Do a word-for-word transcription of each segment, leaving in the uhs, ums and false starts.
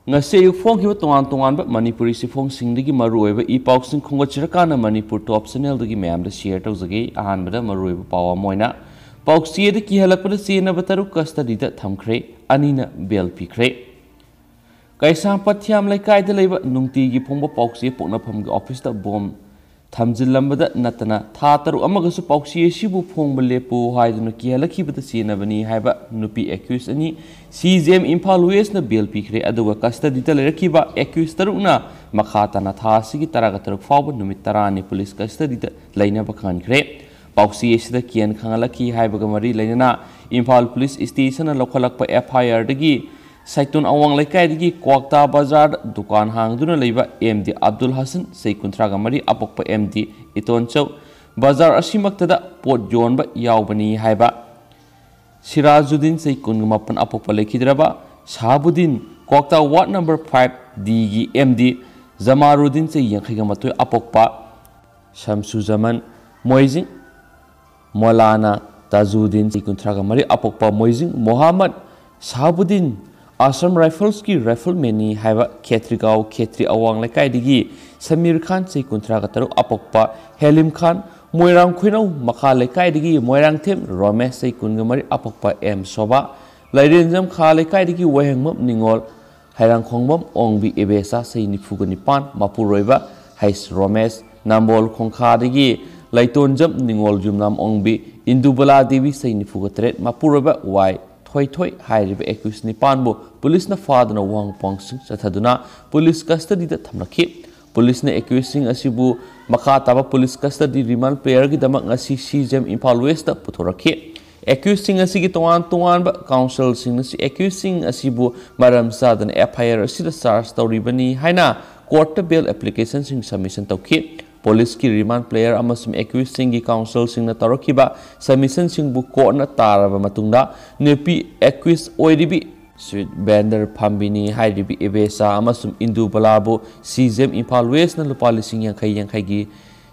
ꯉꯁꯤ ꯑꯌꯨꯛ ꯐꯣꯡꯈꯤꯕ ꯇꯣꯉꯥꯟ ꯇꯣꯉꯥꯟꯕ ꯃꯅꯤꯄꯨꯔꯤ ꯆꯦꯐꯣꯡꯁꯤꯡꯗꯒꯤ ꯃꯔꯨꯑꯣꯏꯕ ꯏ ꯄꯥꯎꯁꯤꯡ ꯈꯣꯝꯒꯠꯆꯔꯀꯥꯟꯗ ꯃꯅꯤꯄꯨꯔ ꯇꯣꯞ ꯆꯦꯅꯦꯜꯗꯒꯤ ꯃꯌꯥꯝꯗ ꯁꯤꯌꯔ ꯇꯧꯖꯒꯦ꯫ ꯑꯍꯥꯟꯕꯗ ꯃꯔꯨꯑꯣꯏꯕ ꯄꯥꯎ ꯑꯃ ꯑꯣꯏꯅ, ꯄꯥꯎꯆꯦꯗ ꯀꯤꯍꯜꯂꯛꯄꯗ ꯆꯦꯟꯅꯕ ꯇꯔꯨꯛ ꯀꯁꯇꯗꯤꯗ ꯊꯝꯈ꯭ꯔꯦ, ꯑꯅꯤꯅ ꯕꯦꯜ ꯄꯤꯈ꯭ꯔꯦ꯫ ꯀꯩꯁꯥꯝꯄꯥꯠ ꯊꯤꯌꯥꯝ ꯂꯩꯀꯥꯏꯗ ꯂꯩꯕ ꯅꯨꯡꯇꯤꯒꯤ ꯐꯣꯡꯕ ꯄꯥꯎꯆꯦ ꯄꯣꯛꯅꯐꯝꯒꯤ ꯑꯣꯐꯤꯁꯇ ꯕꯣꯝ ꯊꯝꯖꯤꯜꯂꯝꯕꯗ ꯅꯠꯇꯅ ꯊꯥ ꯇꯔꯨꯛ ꯑꯃꯒꯁꯨ ꯄꯥꯎꯆꯦ ꯑꯁꯤꯕꯨ ꯐꯣꯡꯕ ꯂꯦꯞꯄꯨ ꯍꯥꯏꯗꯨꯅ ꯀꯤꯍꯜꯂꯛꯈꯤꯕꯗ ꯆꯦꯟꯅꯕꯅꯤ ꯍꯥꯏꯕ ꯅꯨꯄꯤ ꯑꯦꯀ꯭ꯌꯨꯁ ꯑꯅꯤ ꯁꯤ ꯖꯤ ꯑꯦꯝ ꯏꯝꯐꯥꯜ ꯋꯦꯁꯅ ꯕꯦꯜ ꯄꯤꯈ꯭ꯔꯦ꯫ ꯑꯗꯨꯒ ꯀꯁꯇꯗꯤꯗ ꯂꯩꯔꯛꯈꯤꯕ ꯑꯦꯀ꯭ꯌꯨꯁ ꯇꯔꯨꯛꯅ ꯃꯈꯥ ꯇꯥꯅ ꯊꯥ ꯑꯁꯤꯒꯤ ꯇꯔꯥꯒ ꯇꯔꯨꯛ ꯐꯥꯎꯕ ꯅꯨꯃꯤꯠ ꯇꯔꯥꯅꯤ ꯄꯨꯂꯤꯁ ꯀꯁꯇꯗꯤꯗ ꯂꯩꯅꯕ ꯈꯪꯍꯟꯈ꯭ꯔꯦ꯫ ꯄꯥꯎꯆꯦ ꯑꯁꯤꯗ ꯀꯤꯍꯟ ꯈꯪꯍꯜꯂꯛꯈꯤ ꯍꯥꯏꯕꯒ ꯃꯔꯤ ꯂꯩꯅꯅ ꯏꯝꯐꯥꯜ ꯄꯨꯂꯤꯁ ꯁ꯭ꯇꯦꯁꯟꯅ ꯂꯧꯈꯠꯂꯛꯄ ꯑꯦꯐ ꯑꯥꯏ ꯑꯥꯔꯗꯒꯤ ꯁꯥꯏꯇꯨꯟ ꯑꯋꯥꯡ ꯂꯩꯀꯥꯏꯗꯒꯤ ꯀ꯭ꯋꯥꯛꯇꯥ ꯕꯖꯥꯔꯗ ꯗꯨꯀꯥꯟ ꯍꯥꯡꯗꯨꯅ ꯂꯩꯕ ꯑꯦꯝ ꯗꯤ ꯑꯕꯗꯨꯜ ꯍꯁꯟ, ꯆꯍꯤ ꯀꯨꯟꯊ꯭ꯔꯥꯒ ꯃꯔꯤ, ꯑꯄꯣꯛꯄ ꯑꯦꯝ ꯗꯤ ꯏꯇꯣꯟꯆꯧ, ꯕꯖꯥꯔ ꯑꯁꯤꯃꯛꯇꯗ ꯄꯣꯠ ꯌꯣꯟꯕ ꯌꯥꯎꯕꯅꯤ ꯍꯥꯏꯕ ꯁꯤꯔꯥꯖꯨꯗꯤꯟ, ꯆꯍꯤ ꯀꯨꯟꯒ ꯃꯥꯄꯟ, ꯑꯄꯣꯛꯄ ꯂꯩꯈꯤꯗ꯭ꯔꯕ Sahabuddin, Kwakta ward number five ꯗꯤꯒꯤ ꯑꯦꯝ ꯗꯤ ꯖꯃꯥꯔꯨꯗꯤꯟ, ꯆꯍꯤ ꯌꯥꯡꯈꯩꯒ ꯃꯥꯊꯣꯏ, ꯑꯄꯣꯛꯄ ꯁꯝꯁꯨꯖꯃꯟ, ꯃꯣꯏꯖꯤꯡ ꯃꯣꯂꯥꯅꯥ ꯇꯥꯖꯨꯗꯤꯟ, ꯆꯍꯤ ꯀꯨꯟꯊ꯭ꯔꯥꯒ ꯃꯔꯤ, ꯑꯄꯣꯛꯄ ꯃꯣꯏꯖꯤꯡ ꯃꯣꯍꯥꯃꯗ ꯁꯥꯍꯕꯨꯗꯤꯟ, ꯑꯁꯥꯝ ꯔꯥꯏꯐꯜꯁꯀꯤ ꯔꯥꯏꯐꯜꯃꯦꯟꯅꯤ ꯍꯥꯏꯕ ꯈꯦꯇ꯭ꯔꯤꯒꯥꯎ ꯈꯦꯇ꯭ꯔꯤ ꯑꯋꯥꯡ ꯂꯩꯀꯥꯏꯗꯒꯤ ꯁꯃꯤꯔ ꯈꯥꯟ, ꯆꯍꯤ ꯀꯨꯟꯊ꯭ꯔꯥꯒ ꯇꯔꯨꯛ, ꯑꯄꯣꯛꯄ ꯍꯦꯂꯤꯝ ꯈꯥꯟ, ꯃꯣꯏꯔꯥꯡ ꯈꯣꯏꯅꯧ ꯃꯈꯥ ꯂꯩꯀꯥꯏꯗꯒꯤ ꯃꯣꯏꯔꯥꯡꯊꯦꯝ ꯔꯣꯃꯦꯁ, ꯆꯍꯤ ꯀꯨꯟꯒ ꯃꯔꯤ, ꯑꯄꯣꯛꯄ ꯑꯦꯝ ꯁꯣꯚꯥ, ꯂꯥꯏꯔꯦꯟꯖꯝ ꯈꯥ ꯂꯩꯀꯥꯏꯗꯒꯤ ꯋꯥꯍꯦꯡꯕꯝ ꯅꯤꯉꯣꯜ, ꯍꯩꯔꯥꯡꯈꯣꯡꯕꯝ ꯑꯣꯡꯕꯤ ꯏꯕꯦꯆꯥ, ꯆꯍꯤ ꯅꯤꯐꯨꯒ ꯅꯤꯄꯥꯟ, ꯃꯄꯨꯔꯣꯏꯕ ꯍꯩꯁ ꯔꯣꯃꯦꯁ, ꯅꯝꯕꯣꯜ ꯈꯣꯡꯈꯥꯗꯒꯤ ꯂꯩꯇꯣꯟꯖꯝ ꯅꯤꯉꯣꯜ ꯌꯨꯝꯅꯥꯝ ꯑꯣꯡꯕꯤ ꯏꯟꯗꯨꯕꯂꯥ ꯗꯦꯕꯤ, ꯆꯍꯤ ꯅꯤꯐꯨꯒ ꯇꯔꯦꯠ, ꯃꯄꯨꯔꯣꯏꯕ ꯋꯥꯏ ꯊꯣꯏꯊꯣꯏ ꯍꯥꯏꯔꯤꯕ ꯑꯦꯀ꯭ꯌꯨꯁ ꯅꯤꯄꯥꯟꯕꯨ ꯄꯨꯂꯤꯁꯅ ꯐꯥꯗꯨꯅ ꯋꯥꯍꯪ ꯄꯥꯎꯍꯪꯁꯤꯡ ꯆꯠꯊꯗꯨꯅ ꯄꯨꯂꯤꯁ ꯀꯁꯇꯗꯤꯗ ꯊꯝꯂꯛꯈꯤ꯫ ꯄꯨꯂꯤꯁꯅ ꯑꯦꯀ꯭ꯌꯨꯁꯁꯤꯡ ꯑꯁꯤꯕꯨ ꯃꯈꯥ ꯇꯥꯕ ꯄꯨꯂꯤꯁ ꯀꯁꯇꯗꯤ ꯔꯤꯃꯥꯟ ꯄ꯭ꯔꯦꯌꯔꯒꯤꯗꯃꯛ ꯉꯁꯤ C J M Imphal west ꯄꯨꯊꯣꯔꯛꯈꯤ꯫ ꯑꯦꯀ꯭ꯌꯨꯁꯁꯤꯡ ꯑꯁꯤꯒꯤ ꯇꯣꯉꯥꯟ ꯇꯣꯉꯥꯟꯕ ꯀꯥꯎꯟꯁꯤꯜꯁꯤꯡꯅꯁꯨ ꯑꯦꯀ꯭ꯌꯨꯁꯁꯤꯡ ꯑꯁꯤꯕꯨ ꯃꯔꯝ ꯆꯥꯗꯅ ꯑꯦꯐ ꯑꯥꯏ ꯑꯥꯔ ꯑꯁꯤꯗ ꯆꯥꯔꯖ ꯇꯧꯔꯤꯕꯅꯤ ꯍꯥꯏꯅ ꯀꯣꯔꯠꯇ ꯕꯦꯜ ꯑꯦꯄ꯭ꯂꯤꯀꯦꯁꯟꯁꯤꯡ ꯁꯕꯃꯤꯁꯟ ꯇꯧꯈꯤ꯫ ꯄꯨꯂꯤꯁꯀꯤ ꯔꯤꯃꯥꯟ ꯄ꯭ꯔꯦꯌꯔ ꯑꯃꯁꯨꯡ ꯑꯦꯀ꯭ꯌꯨꯁꯁꯤꯡꯒꯤ ꯀꯥꯎꯟꯁꯤꯜꯁꯤꯡꯅ ꯇꯧꯔꯛꯈꯤꯕ ꯁꯕꯃꯤꯁꯟꯁꯤꯡꯕꯨ ꯀꯣꯔꯠꯅ ꯇꯥꯔꯕ ꯃꯇꯨꯡꯗ ꯅꯨꯄꯤ ꯑꯦꯀ꯭ꯌꯨꯁ ꯑꯣꯏꯔꯤꯕꯤ ꯁ꯭ꯋꯤꯠ ꯚꯦꯟꯗꯔ ꯐꯥꯝꯕꯤꯅꯤ ꯍꯥꯏꯔꯤꯕꯤ ꯏꯕꯦꯆꯥ ꯑꯃꯁꯨꯡ ꯏꯟꯗꯨꯕꯂꯥꯕꯨ ꯁꯤ ꯖꯤ ꯑꯦꯝ ꯏꯝꯐꯥꯜ ꯋꯦꯁꯅ ꯂꯨꯄꯥ ꯂꯤꯁꯤꯡ ꯌꯥꯡꯈꯩ ꯌꯥꯡꯈꯩꯒꯤ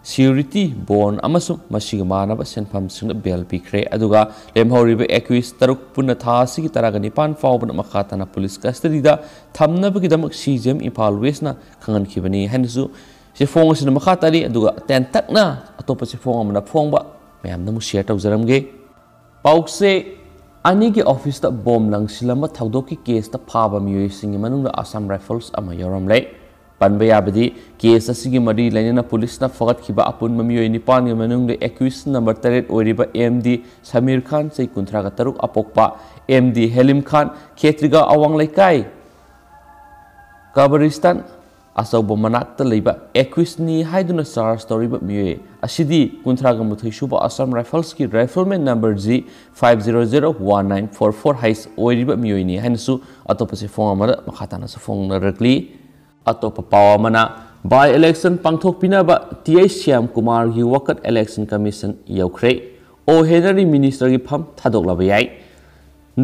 surety bond ꯑꯃꯁꯨꯡ ꯃꯁꯤꯒ ꯃꯥꯟꯅꯕ ꯁꯦꯟꯐꯝꯁꯤꯡꯗ bail ꯄꯤꯈ꯭ꯔꯦ꯫ ꯑꯗꯨꯒ ꯂꯦꯝꯍꯧꯔꯤꯕ accused ꯇꯔꯨꯛ ꯄꯨꯟꯅ ꯊꯥ ꯑꯁꯤꯒꯤ ꯇꯔꯥꯒ ꯅꯤꯄꯥꯟ ꯐꯥꯎꯕꯗ ꯃꯈꯥ ꯇꯥꯅ police custodyꯗ ꯊꯝꯅꯕꯒꯤꯗꯃꯛ CJM ꯏꯝꯐꯥꯜ Westꯅ ꯈꯪꯍꯟꯈꯤꯕꯅꯤ ꯍꯥꯏꯅꯁꯨ ꯆꯦꯐꯣꯡ ꯑꯁꯤꯅ ꯃꯈꯥ ꯇꯥꯔꯤ꯫ ꯑꯗꯨꯒ ꯇꯦꯟꯇꯛꯅ ꯑꯇꯣꯞꯄ ꯆꯦꯐꯣꯡ ꯑꯃꯅ ꯐꯣꯡꯕ ꯃꯌꯥꯝꯗ ꯑꯃꯨꯛ share ꯇꯧꯖꯔꯝꯒꯦ꯫ ꯄꯥꯎꯆꯦ ꯑꯅꯤꯒꯤ officeꯇ bomb ꯂꯪꯁꯤꯜꯂꯝꯕ ꯊꯧꯗꯣꯛꯀꯤ caseꯇ ꯐꯥꯕ ꯃꯤꯑꯣꯏꯁꯤꯡꯒꯤ ꯃꯅꯨꯡꯗ Assam Rifles ꯑꯃ ꯌꯥꯎꯔꯝꯂꯦ꯫ ꯄꯟꯕ ꯌꯥꯕꯗꯤ, case ꯑꯁꯤꯒꯤ ꯃꯔꯤ ꯂꯩꯅꯅ policeꯅ ꯐꯒꯠꯈꯤꯕ ꯑꯄꯨꯟꯕ ꯃꯤꯑꯣꯏ ꯅꯤꯄꯥꯟꯒꯤ ꯃꯅꯨꯡꯗ accused number ꯇꯔꯦꯠ ꯑꯣꯏꯔꯤꯕ MD ꯁꯃꯤꯔ ꯈꯥꯟ, ꯆꯍꯤ ꯀꯨꯟꯊ꯭ꯔꯥꯒ ꯇꯔꯨꯛ ꯑꯄꯣꯛꯄ, MD ꯍꯦꯂꯤꯝ ꯈꯥꯟ, ꯈꯦꯇ꯭ꯔꯤꯒꯥꯎ ꯑꯋꯥꯡ ꯂꯩꯀꯥꯏ, ꯀꯕꯔꯤꯁꯇꯥꯟ ꯑꯆꯧꯕ ꯃꯅꯥꯛꯇ ꯂꯩꯕ accused ꯅꯤ ꯍꯥꯏꯗꯨꯅ charge ꯇꯧꯔꯤꯕ ꯃꯤꯑꯣꯏ ꯑꯁꯤꯗꯤ ꯀꯨꯟꯊ꯭ꯔꯥꯒ ꯃꯥꯊꯣꯏ ꯁꯨꯕ Assam Riflesꯀꯤ rifleman number G five zero zero one nine four four H ꯑꯣꯏꯔꯤꯕ ꯃꯤꯑꯣꯏꯅꯤ ꯍꯥꯏꯅꯁꯨ ꯑꯇꯣꯞꯄ ꯆꯦꯐꯣꯡ ꯑꯃꯗ ꯃꯈꯥ ꯇꯥꯅꯁꯨ ꯐꯣꯡꯅꯔꯛꯂꯤ꯫ ꯑꯇꯣꯞꯄ ꯄꯥꯎ ꯑꯃꯅ, by election ꯄꯥꯡꯊꯣꯛꯄꯤꯅꯕ T I Shyam ꯀꯨꯃꯥꯔꯒꯤ ꯋꯥꯀꯠ election commission ꯌꯧꯈ꯭ꯔꯦ꯫ ꯑꯣ ꯍꯦꯅꯔꯤ ministerꯒꯤ ꯐꯝ ꯊꯥꯗꯣꯛꯂꯕ ꯌꯥꯏ꯫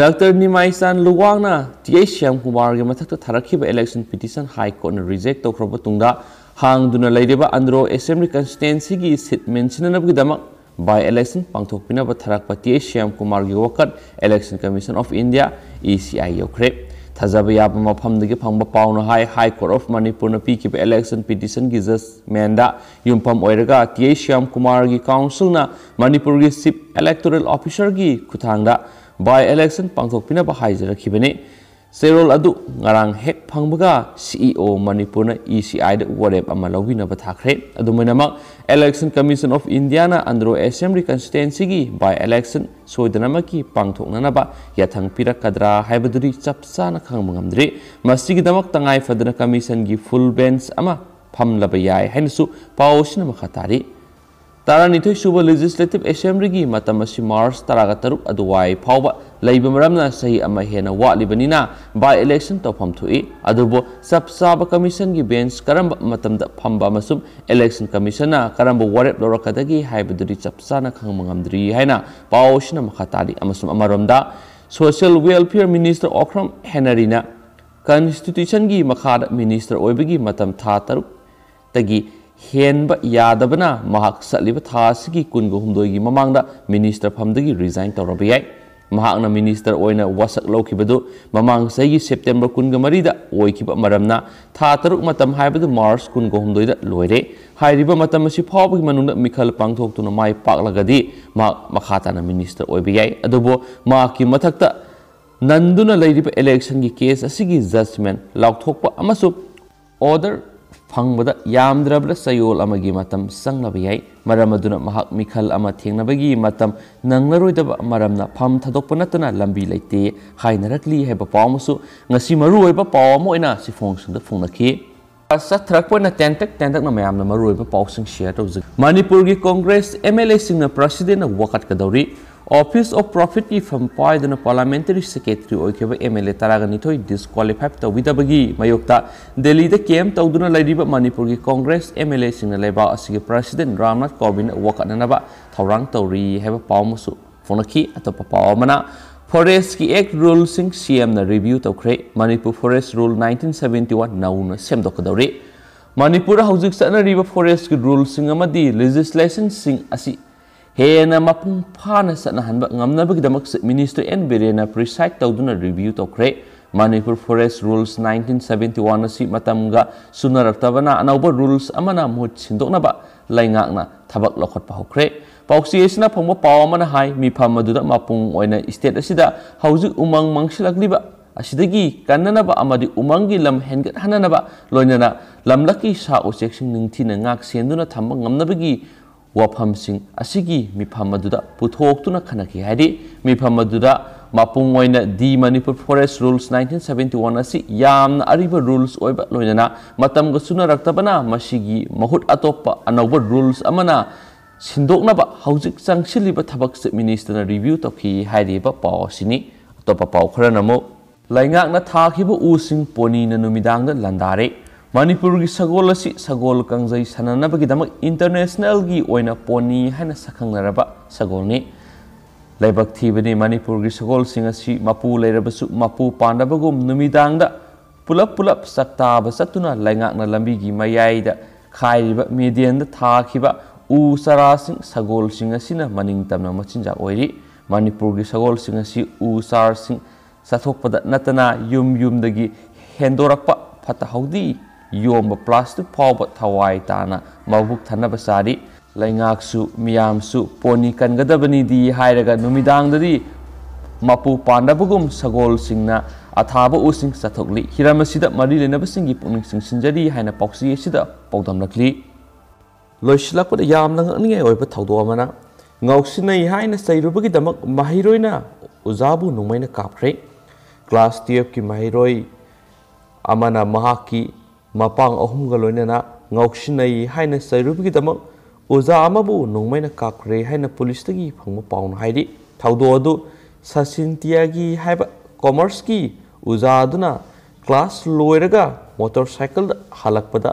ꯗꯥꯛꯇꯔ ꯅꯤꯃꯥꯏꯆꯥꯟ ꯂꯨꯋꯥꯡꯅ T I ꯁ꯭ꯌꯥꯝ ꯀꯨꯃꯥꯔꯒꯤ ꯃꯊꯛꯇ ꯊꯥꯔꯛꯈꯤꯕ election petition High Courtꯅ reject ꯇꯧꯈ꯭ꯔꯕ ꯃꯇꯨꯡꯗ, ꯍꯥꯡꯗꯨꯅ ꯂꯩꯔꯤꯕ Andro Assembly Constituencyꯒꯤ seat ꯃꯦꯟꯁꯤꯟꯅꯅꯕꯒꯤꯗꯃꯛ by election ꯄꯥꯡꯊꯣꯛꯄꯤꯅꯕ ꯊꯥꯔꯛꯄ T I ꯁ꯭ꯌꯥꯝ ꯀꯨꯃꯥꯔꯒꯤ ꯋꯥꯀꯠ Election Commission of India, E C I ꯌꯧꯈ꯭ꯔꯦ꯫ ꯊꯥꯖꯕ ꯌꯥꯕ ꯃꯐꯝꯗꯒꯤ ꯐꯪꯕ ꯄꯥꯎꯅ ꯍꯥꯏ, High Court of Manipurꯅ ꯄꯤꯈꯤꯕ election petitionꯒꯤ judgmentꯗ ꯌꯨꯝꯐꯝ ꯑꯣꯏꯔꯒ T I ꯁ꯭ꯌꯥꯝ ꯀꯨꯃꯥꯔꯒꯤ councilꯅ ꯃꯅꯤꯄꯨꯔꯒꯤ Chief Electoral Officerꯒꯤ ꯈꯨꯠꯊꯥꯡꯗ by election ꯄꯥꯡꯊꯣꯛꯄꯤꯅꯕ ꯍꯥꯏꯖꯔꯛꯈꯤꯕꯅꯤ꯫ ꯆꯦꯔꯣꯜ ꯑꯗꯨ ꯉꯔꯥꯡ ꯍꯦꯛ ꯐꯪꯕꯒ C E O ꯃꯅꯤꯄꯨꯔꯅ E C Iꯗ ꯋꯥꯔꯦꯞ ꯑꯃ ꯂꯧꯕꯤꯅꯕ ꯊꯥꯈ꯭ꯔꯦ꯫ ꯑꯗꯨꯝ ꯑꯣꯏꯅꯃꯛ, Election Commission of Indiaꯅ Andro Assembly Constituencyꯒꯤ by election ꯁꯣꯏꯗꯅꯃꯛꯀꯤ ꯄꯥꯡꯊꯣꯛꯅꯅꯕ ꯌꯥꯊꯪ ꯄꯤꯔꯛꯀꯗ꯭ꯔꯥ ꯍꯥꯏꯕꯗꯨꯗꯤ ꯆꯞ ꯆꯥꯅ ꯈꯪꯕ ꯉꯝꯗ꯭ꯔꯤ꯫ ꯃꯁꯤꯒꯤꯗꯃꯛ ꯇꯉꯥꯏ ꯐꯗꯅ commissionꯒꯤ full bench ꯑꯃ ꯐꯝꯂꯕ ꯌꯥꯏ ꯍꯥꯏꯅꯁꯨ ꯄꯥꯎ ꯑꯁꯤꯅ ꯃꯈꯥ ꯇꯥꯔꯤ꯫ ꯇꯔꯥꯅꯤꯊꯣꯏ ꯁꯨꯕ Legislative Assemblyꯒꯤ ꯃꯇꯝ ꯑꯁꯤ March ꯇꯔꯥꯒ ꯇꯔꯨꯛ ꯑꯗꯨꯋꯥꯏ ꯐꯥꯎꯕ ꯂꯩꯕ ꯃꯔꯝꯅ ꯆꯍꯤ ꯑꯃ ꯍꯦꯟꯅ ꯋꯥꯠꯂꯤꯕꯅꯤꯅ by election ꯇꯧꯐꯝ ꯊꯣꯛꯏ꯫ ꯑꯗꯨꯕꯨ ꯆꯞ ꯆꯥꯕ commissionꯒꯤ bench ꯀꯔꯝꯕ ꯃꯇꯝꯗ ꯐꯝꯕ ꯑꯃꯁꯨꯡ Election Commissionꯅ ꯀꯔꯝꯕ ꯋꯥꯔꯦꯞ ꯂꯧꯔꯛꯀꯗꯒꯦ ꯍꯥꯏꯕꯗꯨꯗꯤ ꯆꯞ ꯆꯥꯅ ꯈꯪꯕ ꯉꯝꯗ꯭ꯔꯤ ꯍꯥꯏꯅ ꯄꯥꯎ ꯑꯁꯤꯅ ꯃꯈꯥ ꯇꯥꯔꯤ꯫ ꯑꯃꯁꯨꯡ ꯑꯃꯔꯣꯝꯗ, Social Welfare Minister ꯑꯣꯀ꯭ꯔꯝ ꯍꯦꯅꯔꯤꯅ Constitutionꯒꯤ ꯃꯈꯥꯗ minister ꯑꯣꯏꯕꯒꯤ ꯃꯇꯝ ꯊꯥ ꯇꯔꯨꯛꯇꯒꯤ ꯍꯦꯟꯕ ꯌꯥꯗꯕꯅ ꯃꯍꯥꯛ ꯆꯠꯂꯤꯕ ꯊꯥ ꯑꯁꯤꯒꯤ ꯀꯨꯟꯒ ꯍꯨꯝꯗꯣꯏꯒꯤ ꯃꯃꯥꯡꯗ ꯃꯤꯅꯤꯁꯇꯔ ꯐꯝꯗꯒꯤ ꯔꯤꯖꯥꯏꯟ ꯇꯧꯔꯕ ꯌꯥꯏ꯫ ꯃꯍꯥꯛꯅ ꯃꯤꯅꯤꯁꯇꯔ ꯑꯣꯏꯅ ꯋꯥꯁꯛ ꯂꯧꯈꯤꯕꯗꯨ ꯃꯃꯥꯡ ꯆꯍꯤꯒꯤ ꯁꯦꯞꯇꯦꯝꯕꯔ ꯀꯨꯟꯒ ꯃꯔꯤꯗ ꯑꯣꯏꯈꯤꯕ ꯃꯔꯝꯅ ꯊꯥ ꯇꯔꯨꯛ ꯃꯇꯝ, ꯍꯥꯏꯕꯗꯤ ꯃꯥꯔꯆ ꯀꯨꯟꯒ ꯍꯨꯝꯗꯣꯏꯗ ꯂꯣꯏꯔꯦ꯫ ꯍꯥꯏꯔꯤꯕ ꯃꯇꯝ ꯑꯁꯤ ꯐꯥꯎꯕꯒꯤ ꯃꯅꯨꯡꯗ ꯃꯤꯈꯜ ꯄꯥꯡꯊꯣꯛꯇꯨꯅ ꯃꯥꯏ ꯄꯥꯛꯂꯒꯗꯤ ꯃꯍꯥꯛ ꯃꯈꯥ ꯇꯥꯅ ꯃꯤꯅꯤꯁꯇꯔ ꯑꯣꯏꯕ ꯌꯥꯏ꯫ ꯑꯗꯨꯕꯨ ꯃꯍꯥꯛꯀꯤ ꯃꯊꯛꯇ ꯅꯟꯗꯨꯅ ꯂꯩꯔꯤꯕ ꯏꯂꯦꯛꯁꯟꯒꯤ ꯀꯦꯁ ꯑꯁꯤꯒꯤ ꯖꯖꯃꯦꯟ ꯂꯥꯎꯊꯣꯛꯄ ꯑꯃꯁꯨꯡ ꯑꯣꯔꯗꯔ ꯐꯪꯕꯗ ꯌꯥꯝꯗ꯭ꯔꯕꯗ ꯆꯌꯣꯜ ꯑꯃꯒꯤ ꯃꯇꯝ ꯆꯪꯂꯕ ꯌꯥꯏ꯫ ꯃꯔꯝ ꯑꯗꯨꯅ ꯃꯍꯥꯛ ꯃꯤꯈꯜ ꯑꯃ ꯊꯦꯡꯅꯕꯒꯤ ꯃꯇꯝ ꯅꯪꯂꯔꯣꯏꯗꯕ ꯃꯔꯝꯅ ꯐꯝ ꯊꯥꯗꯣꯛꯄ ꯅꯠꯇꯅ ꯂꯝꯕꯤ ꯂꯩꯇꯦ ꯍꯥꯏꯅꯔꯛꯂꯤ ꯍꯥꯏꯕ ꯄꯥꯎ ꯑꯃꯁꯨ ꯉꯁꯤ ꯃꯔꯨꯑꯣꯏꯕ ꯄꯥꯎ ꯑꯃ ꯑꯣꯏꯅ ꯆꯦꯐꯣꯡꯁꯤꯡꯗ ꯐꯣꯡꯅꯈꯤ꯫ ꯆꯠꯊꯔꯛꯄ ꯑꯣꯏꯅ ꯇꯦꯟꯇꯛ ꯇꯦꯟꯇꯛꯅ ꯃꯌꯥꯝꯅ ꯃꯔꯨꯑꯣꯏꯕ ꯄꯥꯎꯁꯤꯡ ꯁꯤꯌꯔ ꯇꯧꯖꯒꯦ꯫ ꯃꯅꯤꯄꯨꯔꯒꯤ ꯀꯣꯡꯒ꯭ꯔꯦꯁ ꯑꯦꯝ ꯑꯦꯜ ꯑꯦꯁꯤꯡꯅ ꯄ꯭ꯔꯁꯤꯗꯦꯟꯅ ꯋꯥꯀꯠꯀꯗꯧꯔꯤ꯫ ꯑꯣꯐꯤꯁ ꯑꯣꯐ ꯄ꯭ꯔꯣꯐꯤꯠꯀꯤ ꯐꯝ ꯄꯥꯏꯗꯨꯅ ꯄꯥꯔꯂꯥꯃꯦꯟꯇꯔꯤ ꯁꯦꯀ꯭ꯔꯦꯇꯔꯤ ꯑꯣꯏꯈꯤꯕ ꯑꯦꯝ ꯑꯦꯜ ꯑꯦ ꯇꯔꯥꯒ ꯅꯤꯊꯣꯏ ꯗꯤꯁꯀ꯭ꯋꯥꯂꯤꯐꯥꯏ ꯇꯧꯕꯤꯗꯕꯒꯤ ꯃꯥꯌꯣꯛꯇ ꯗꯦꯜꯂꯤꯗ ꯀꯦꯝ ꯇꯧꯗꯨꯅ ꯂꯩꯔꯤꯕ ꯃꯅꯤꯄꯨꯔꯒꯤ ꯀꯣꯡꯒ꯭ꯔꯦꯁ ꯑꯦꯝ ꯑꯦꯜ ꯑꯦꯁꯤꯡꯅ ꯂꯩꯕꯥꯛ ꯑꯁꯤꯒꯤ ꯄ꯭ꯔꯁꯤꯗꯦꯟ ꯔꯥꯝꯅꯥꯊ ꯀꯣꯕꯤꯟꯗ ꯋꯥꯀꯠꯅꯅꯕ ꯊꯧꯔꯥꯡ ꯇꯧꯔꯤ ꯍꯥꯏꯕ ꯄꯥꯎ ꯑꯃꯁꯨ ꯐꯣꯡꯂꯛꯈꯤ꯫ ꯑꯇꯣꯞꯄ ꯄꯥꯎ ꯑꯃꯅ, ꯐꯣꯔꯦꯁ꯭ꯠꯀꯤ ꯑꯦꯛ ꯔꯨꯜꯁꯤꯡ ꯁꯤ ꯑꯦꯝꯅ ꯔꯤꯚ꯭ꯌꯨ ꯇꯧꯈ꯭ꯔꯦ꯫ Manipur forest rule nineteen seventy one ꯅꯧꯅ ꯁꯦꯝꯗꯣꯛꯀꯗꯧꯔꯤ꯫ ꯃꯅꯤꯄꯨꯔꯗ ꯍꯧꯖꯤꯛ ꯆꯠꯅꯔꯤꯕ ꯐꯣꯔꯦꯁ꯭ꯠꯀꯤ ꯔꯨꯜꯁꯤꯡ ꯑꯃꯗꯤ ꯂꯦꯖꯤꯁꯂꯦꯁꯟꯁꯤꯡ ꯑꯁꯤ ꯍꯦꯟꯅ ꯃꯄꯨꯡ ꯐꯥꯅ ꯆꯠꯅꯍꯟꯕ ꯉꯝꯅꯕꯒꯤꯗꯃꯛ ꯆꯤꯐ ꯃꯤꯅꯤꯁꯇꯔ ꯑꯦꯟ ꯕꯤꯔꯦꯟꯅ ꯄ꯭ꯔꯤꯁꯥꯏꯗ ꯇꯧꯗꯨꯅ ꯔꯤꯚ꯭ꯌꯨ ꯇꯧꯈ꯭ꯔꯦ꯫ Manipur forest rules nineteen seventy one ꯑꯁꯤ ꯃꯇꯝꯒ ꯆꯨꯅꯔꯛꯇꯕꯅ ꯑꯅꯧꯕ ꯔꯨꯜꯁ ꯑꯃꯅ ꯃꯍꯨꯠ ꯁꯤꯟꯗꯣꯛꯅꯕ ꯂꯩꯉꯥꯛꯅ ꯊꯕꯛ ꯂꯧꯈꯠꯄ ꯍꯧꯈ꯭ꯔꯦ꯫ ꯄꯥꯎꯆꯦ ꯑꯁꯤꯅ ꯐꯪꯕ ꯄꯥꯎ ꯑꯃꯅ ꯍꯥꯏ, ꯃꯤꯐꯝ ꯑꯗꯨꯗ ꯃꯄꯨꯡ ꯑꯣꯏꯅ ꯁ꯭ꯇꯦꯠ ꯑꯁꯤꯗ ꯍꯧꯖꯤꯛ ꯎꯃꯪ ꯃꯥꯡꯁꯤꯜꯂꯛꯂꯤꯕ ꯑꯁꯤꯗꯒꯤ ꯀꯟꯅꯅꯕ ꯑꯃꯗꯤ ꯎꯃꯪꯒꯤ ꯂꯝ ꯍꯦꯟꯒꯠꯍꯟꯅꯅꯕ, ꯂꯣꯏꯅꯅ ꯂꯝꯂꯛꯀꯤ ꯁꯥ ꯎꯆꯦꯛꯁꯤꯡ ꯅꯤꯡꯊꯤꯅ ꯉꯥꯛ ꯁꯦꯟꯗꯨꯅ ꯊꯝꯕ ꯉꯝꯅꯕꯒꯤ ꯋꯥꯐꯝꯁꯤꯡ ꯑꯁꯤꯒꯤ ꯃꯤꯐꯝ ꯑꯗꯨꯗ ꯄꯨꯊꯣꯛꯇꯨꯅ ꯈꯟꯅꯈꯤ ꯍꯥꯏꯔꯤ꯫ ꯃꯤꯐꯝ ꯑꯗꯨꯗ ꯃꯄꯨꯡ ꯑꯣꯏꯅ the Manipur forest rules nineteen seventy one ꯑꯁꯤ ꯌꯥꯝꯅ ꯑꯔꯤꯕ ꯔꯨꯜꯁ ꯑꯣꯏꯕ, ꯂꯣꯏꯅꯅ ꯃꯇꯝꯒ ꯆꯨꯅꯔꯛꯇꯕꯅ ꯃꯁꯤꯒꯤ ꯃꯍꯨꯠ ꯑꯇꯣꯞꯄ ꯑꯅꯧꯕ ꯔꯨꯜꯁ ꯑꯃꯅ ꯁꯤꯟꯗꯣꯛꯅꯕ ꯍꯧꯖꯤꯛ ꯆꯪꯁꯤꯜꯂꯤꯕ ꯊꯕꯛ ꯆꯤꯐ ꯃꯤꯅꯤꯁꯇꯔꯅ ꯔꯤꯚ꯭ꯌꯨ ꯇꯧꯈꯤ ꯍꯥꯏꯔꯤꯕ ꯄꯥꯎ ꯑꯁꯤꯅꯤ꯫ ꯑꯇꯣꯞꯄ ꯄꯥꯎ ꯈꯔꯅ ꯑꯃꯨꯛ, ꯂꯩꯉꯥꯛꯅ ꯊꯥꯈꯤꯕ ꯎꯁꯤꯡ ꯄꯣꯅꯤꯅ ꯅꯨꯃꯤꯗꯥꯡꯗ ꯂꯥꯟꯗꯥꯔꯦ꯫ ꯃꯅꯤꯄꯨꯔꯒꯤ ꯁꯒꯣꯜ ꯑꯁꯤ ꯁꯒꯣꯜ ꯀꯥꯡꯖꯩ ꯁꯥꯟꯅꯅꯕꯒꯤꯗꯃꯛ ꯏꯟꯇꯔꯅꯦꯁꯅꯦꯜꯒꯤ ꯑꯣꯏꯅ ꯄꯣꯅꯤ ꯍꯥꯏꯅ ꯁꯛꯈꯪꯅꯔꯕ ꯁꯒꯣꯜꯅꯤ꯫ ꯂꯥꯏꯕꯛ ꯊꯤꯕꯗꯤ, ꯃꯅꯤꯄꯨꯔꯒꯤ ꯁꯒꯣꯜꯁꯤꯡ ꯑꯁꯤ ꯃꯄꯨ ꯂꯩꯔꯕꯁꯨ ꯃꯄꯨ ꯄꯥꯟꯗꯕꯒꯨꯝ ꯅꯨꯃꯤꯗꯥꯡꯗ ꯄꯨꯂꯞ ꯄꯨꯂꯞ ꯆꯥꯛꯇꯥꯕ ꯆꯠꯇꯨꯅ ꯂꯩꯉꯥꯛꯅ ꯂꯝꯕꯤꯒꯤ ꯃꯌꯥꯏꯗ ꯈꯥꯏꯔꯤꯕ ꯃꯦꯗꯤꯌꯟꯗ ꯊꯥꯈꯤꯕ ꯎ ꯆꯥꯔꯥꯁꯤꯡ, ꯁꯒꯣꯜꯁꯤꯡ ꯑꯁꯤꯅ ꯃꯅꯤꯡ ꯇꯝꯅ ꯃꯆꯤꯟꯖꯥꯛ ꯑꯣꯏꯔꯤ꯫ ꯃꯅꯤꯄꯨꯔꯒꯤ ꯁꯒꯣꯜꯁꯤꯡ ꯑꯁꯤ ꯎ ꯆꯥꯔꯁꯤꯡ ꯆꯥꯊꯣꯛꯄꯗ ꯅꯠꯇꯅ ꯌꯨꯝ ꯌꯨꯝꯗꯒꯤ ꯍꯦꯟꯗꯣꯔꯛꯄ ꯐꯠꯇ ꯍꯥꯎꯗꯤ ꯌꯣꯝꯕ ꯄ꯭ꯂꯥꯁꯇꯤꯛ ꯐꯥꯎꯕ ꯊꯋꯥꯏ ꯇꯥꯅ ꯃꯕꯨꯛ ꯊꯟꯅꯕ ꯆꯥꯔꯤ꯫ ꯂꯩꯉꯥꯛꯁꯨ ꯃꯤꯌꯥꯝꯁꯨ ꯄꯣꯅꯤ ꯀꯟꯒꯗꯕꯅꯤꯗꯤ ꯍꯥꯏꯔꯒ ꯅꯨꯃꯤꯗꯥꯡꯗꯗꯤ ꯃꯄꯨ ꯄꯥꯟꯗꯕꯒꯨꯝ ꯁꯒꯣꯜꯁꯤꯡꯅ ꯑꯊꯥꯕ ꯎꯁꯤꯡ ꯆꯥꯊꯣꯛꯂꯤ꯫ ꯍꯤꯔꯝ ꯑꯁꯤꯗ ꯃꯔꯤ ꯂꯩꯅꯕꯁꯤꯡꯒꯤ ꯄꯨꯛꯅꯤꯡ ꯆꯤꯡꯁꯤꯟꯖꯔꯤ ꯍꯥꯏꯅ ꯄꯥꯎꯆꯦ ꯑꯁꯤꯗ ꯄꯥꯎꯗꯝꯂꯛꯂꯤ꯫ ꯂꯣꯏꯁꯤꯜꯂꯛꯄꯗ ꯌꯥꯝꯅ ꯉꯛꯅꯤꯡꯉꯥꯏ ꯑꯣꯏꯕ ꯊꯧꯗꯣꯛ ꯑꯃꯅ, ꯉꯥꯎꯁꯤꯟꯅꯩ ꯍꯥꯏꯅ ꯆꯩꯔꯨꯕꯒꯤꯗꯃꯛ ꯃꯍꯩꯔꯣꯏꯅ ꯑꯣꯖꯥꯕꯨ ꯅꯣꯡꯃꯩꯅ ꯀꯥꯞꯈ꯭ꯔꯦ꯫ ꯀ꯭ꯂꯥꯁ ꯇꯨꯌꯦꯜꯐꯀꯤ ꯃꯍꯩꯔꯣꯏ ꯑꯃꯅ ꯃꯍꯥꯛꯀꯤ ꯃꯄꯥꯡ ꯑꯍꯨꯝꯒ ꯂꯣꯏꯅꯅ ꯉꯥꯎꯁꯤꯟꯅꯩ ꯍꯥꯏꯅ ꯆꯩꯔꯨꯕꯒꯤꯗꯃꯛ ꯑꯣꯖꯥ ꯑꯃꯕꯨ ꯅꯣꯡꯃꯩꯅ ꯀꯥꯞꯈ꯭ꯔꯦ ꯍꯥꯏꯅ ꯄꯨꯂꯤꯁꯇꯒꯤ ꯐꯪꯕ ꯄꯥꯎꯅ ꯍꯥꯏꯔꯤ꯫ ꯊꯧꯗꯣꯛ ꯑꯗꯨ ꯁꯆꯤꯟ ꯇꯤꯌꯥꯒꯤ ꯍꯥꯏꯕ ꯀꯣꯃꯔꯁꯀꯤ ꯑꯣꯖꯥ ꯑꯗꯨꯅ ꯀ꯭ꯂꯥꯁ ꯂꯣꯏꯔꯒ ꯃꯣꯇꯣꯔ ꯁꯥꯏꯀꯜꯗ ꯍꯜꯂꯛꯄꯗ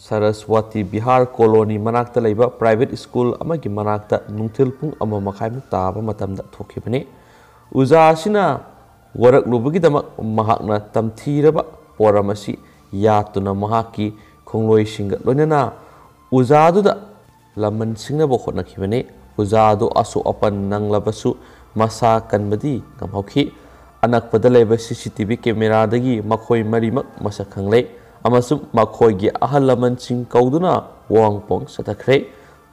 ꯁꯔꯁꯋꯇꯤ ꯕꯤꯍꯥꯔ ꯀꯣꯂꯣꯅꯤ ꯃꯅꯥꯛꯇ ꯂꯩꯕ ꯄ꯭ꯔꯥꯏꯚꯦꯠ ꯁ꯭ꯀꯨꯜ ꯑꯃꯒꯤ ꯃꯅꯥꯛꯇ ꯅꯨꯡꯊꯤꯜ ꯄꯨꯡ ꯑꯃ ꯃꯈꯥꯏꯃꯨꯛ ꯇꯥꯕ ꯃꯇꯝꯗ ꯊꯣꯛꯈꯤꯕꯅꯤ꯫ ꯑꯣꯖꯥ ꯑꯁꯤꯅ ꯋꯥꯔꯛꯂꯨꯕꯒꯤꯗꯃꯛ ꯃꯍꯥꯛꯅ ꯇꯝꯊꯤꯔꯕ ꯄꯣꯔꯝ ꯑꯁꯤ ꯌꯥꯠꯇꯨꯅ ꯃꯍꯥꯛꯀꯤ ꯈꯣꯡꯂꯣꯏꯁꯤꯡꯒ ꯂꯣꯏꯅꯅ ꯑꯣꯖꯥꯗꯨꯗ ꯂꯃꯟ ꯁꯤꯡꯅꯕ ꯍꯣꯠꯅꯈꯤꯕꯅꯤ꯫ ꯑꯣꯖꯥ ꯑꯗꯨ ꯑꯁꯣꯛ ꯑꯄꯟ ꯅꯪꯂꯕꯁꯨ ꯃꯁꯥ ꯀꯟꯕꯗꯤ ꯉꯝꯍꯧꯈꯤ꯫ ꯑꯅꯛꯄꯗ ꯂꯩꯕ ꯁꯤ ꯁꯤ ꯇꯤ ꯚꯤ ꯀꯦꯃꯦꯔꯥꯗꯒꯤ ꯃꯈꯣꯏ ꯃꯔꯤꯃꯛ ꯃꯁꯛ ꯈꯪꯂꯦ ꯑꯃꯁꯨꯡ ꯃꯈꯣꯏꯒꯤ ꯑꯍꯜ ꯂꯃꯟꯁꯤꯡ ꯀꯧꯗꯨꯅ ꯋꯥꯍꯪ ꯄꯥꯎꯍꯪ ꯆꯠꯊꯈ꯭ꯔꯦ꯫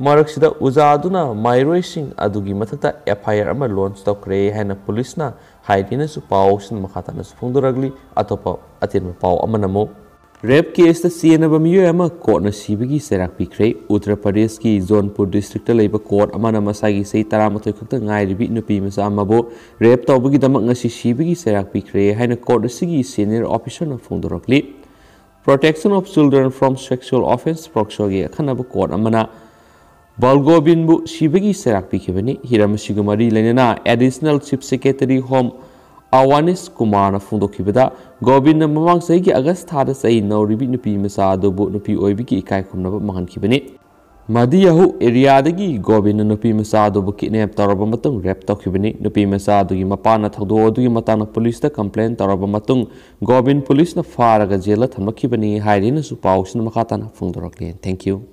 ꯃꯔꯛꯁꯤꯗ ꯑꯣꯖꯥ ꯑꯗꯨꯅ ꯃꯍꯩꯔꯣꯏꯁꯤꯡ ꯑꯗꯨꯒꯤ ꯃꯊꯛꯇ ꯑꯦꯐ ꯑꯥꯏ ꯑꯥꯔ ꯑꯃ ꯂꯣꯟꯆ ꯇꯧꯈ꯭ꯔꯦ ꯍꯥꯏꯅ ꯄꯨꯂꯤꯁꯅ ꯍꯥꯏꯔꯤꯅꯁꯨ ꯄꯥꯎꯁꯤꯡ ꯃꯈꯥ ꯇꯥꯅꯁꯨ ꯐꯣꯡꯗꯣꯔꯛꯂꯤ꯫ ꯑꯇꯣꯞꯄ ꯑꯇꯦꯟꯕ ꯄꯥꯎ ꯑꯃꯅ ꯑꯃꯨꯛ ꯔꯦꯞ ꯀꯦꯁꯇ ꯆꯦꯟꯅꯕ ꯃꯤꯑꯣꯏ ꯑꯃ ꯀꯣꯔꯠꯅ ꯁꯤꯕꯒꯤ ꯆꯩꯔꯥꯛ ꯄꯤꯈ꯭ꯔꯦ꯫ ꯎꯠꯇꯔ ꯄ꯭ꯔꯗꯦꯁꯀꯤ ꯖꯣꯟꯄꯨꯔ ꯗꯤꯁꯇ꯭ꯔꯤꯛꯇ ꯂꯩꯕ ꯀꯣꯔꯠ ꯑꯃꯅ ꯃꯁꯥꯒꯤ ꯆꯍꯤ ꯇꯔꯥꯃꯥꯊꯣꯏ ꯈꯛꯇ ꯉꯥꯏꯔꯤꯕꯤ ꯅꯨꯄꯤ ꯃꯆꯥ ꯑꯃꯕꯨ ꯔꯦꯞ ꯇꯧꯕꯒꯤꯗꯃꯛ ꯉꯁꯤ ꯁꯤꯕꯒꯤ ꯆꯩꯔꯥꯛ ꯄꯤꯈ꯭ꯔꯦ ꯍꯥꯏꯅ ꯀꯣꯔꯠ ꯑꯁꯤꯒꯤ ꯁꯦꯅꯤꯌꯔ ꯑꯣꯐꯤꯁꯔꯅ ꯐꯣꯡꯗꯣꯔꯛꯂꯤ꯫ Protection of Children from Sexual Offence, ꯄꯣꯛꯁꯣꯒꯤ ꯑꯈꯟꯅꯕ ꯀꯣꯔꯠ ꯑꯃꯅ ꯕꯥꯜꯒꯣꯕꯤꯟꯕꯨ ꯁꯤꯕꯒꯤ ꯆꯩꯔꯥꯛ ꯄꯤꯈꯤꯕꯅꯤ꯫ ꯍꯤꯔꯝ ꯑꯁꯤꯒ ꯃꯔꯤ ꯂꯩꯅꯅ ꯑꯦꯗꯤꯁꯅꯦꯜ ꯆꯤꯐ ꯁꯦꯀ꯭ꯔꯦꯇꯔꯤ ꯍꯣꯝ ꯑꯋꯥꯅꯤꯁ ꯀꯨꯃꯥꯔꯅ ꯐꯣꯡꯗꯣꯛꯈꯤꯕꯗ, ꯒꯣꯕꯤꯟꯅ ꯃꯃꯥꯡ ꯆꯍꯤꯒꯤ ꯑꯥꯒꯁ ꯊꯥꯗ ꯆꯍꯤ ꯅꯧꯔꯤꯕꯤ ꯅꯨꯄꯤ ꯃꯆꯥ ꯑꯗꯨꯕꯨ ꯅꯨꯄꯤ ꯑꯣꯏꯕꯒꯤ ꯏꯀꯥꯏ ꯈꯨꯝꯅꯕ ꯃꯥꯡꯍꯟꯈꯤꯕꯅꯤ꯫ ꯃꯗꯤꯌꯥꯍꯨ ꯑꯦꯔꯤꯌꯥꯗꯒꯤ ꯒꯣꯕꯤꯟꯅ ꯅꯨꯄꯤ ꯃꯆꯥ ꯑꯗꯨꯕꯨ ꯀꯤꯗꯅꯦꯞ ꯇꯧꯔꯕ ꯃꯇꯨꯡ ꯔꯦꯞ ꯇꯧꯈꯤꯕꯅꯤ꯫ ꯅꯨꯄꯤ ꯃꯆꯥ ꯑꯗꯨꯒꯤ ꯃꯄꯥꯅ ꯊꯧꯗꯣꯛ ꯑꯗꯨꯒꯤ ꯃꯇꯥꯡꯗ ꯄꯨꯂꯤꯁꯇ ꯀꯝꯄ꯭ꯂꯦꯟ ꯇꯧꯔꯕ ꯃꯇꯨꯡ ꯒꯣꯕꯤꯟ ꯄꯨꯂꯤꯁꯅ ꯐꯥꯔꯒ ꯖꯦꯜꯗ ꯊꯝꯂꯛꯈꯤꯕꯅꯤ ꯍꯥꯏꯔꯤꯅꯁꯨ ꯄꯥꯎꯁꯤꯅ ꯃꯈꯥ ꯇꯥꯅ ꯐꯣꯡꯗꯣꯔꯛꯂꯤ꯫ Thank you꯫